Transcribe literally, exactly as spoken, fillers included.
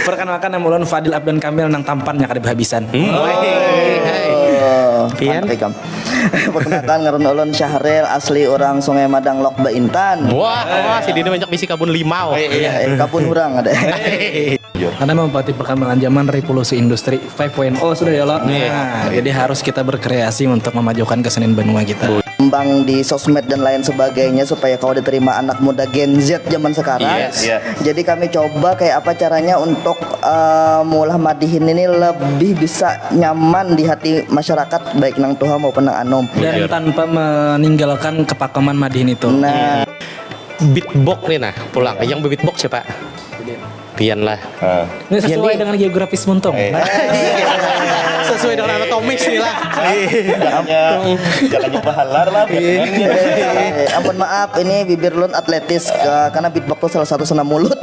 Perkenalkan, nama ulun Fadil Abdan Kamil nang tampannya kada berhabisan. Oh, Pian? Mantap ikam. Perkenalkan, ngaran ulun Syahril, asli orang Sungai Madang, Lok Baintan. Wah, wah, si Dini banyak bisi kabun limau. Eh, kabun urang ada. Karena mengikuti perkembangan zaman, revolusi industri five point oh sudah ya lo. Nah, jadi harus kita berkreasi untuk memajukan kesenian benua kita. Kembang di sosmed dan lain sebagainya supaya kau diterima anak muda Gen Z zaman sekarang. Yes, iya. Jadi kami coba kayak apa caranya untuk eh, maulah madihin ini lebih bisa nyaman di hati masyarakat, baik nang tuha maupun nang anom. Dan tanpa meninggalkan kepakeman madihin itu. Nah, Beatbox nih nah, pulang. Yang beatbox siapa? Pian lah. Ini sesuai dengan geografis Muntung. Sesuai dengan anatomis nih lah. Jangan nyoba halar lah. eh, ampun maaf, ini bibir lun atletis eh, karena beatbox tuh salah satu senam mulut.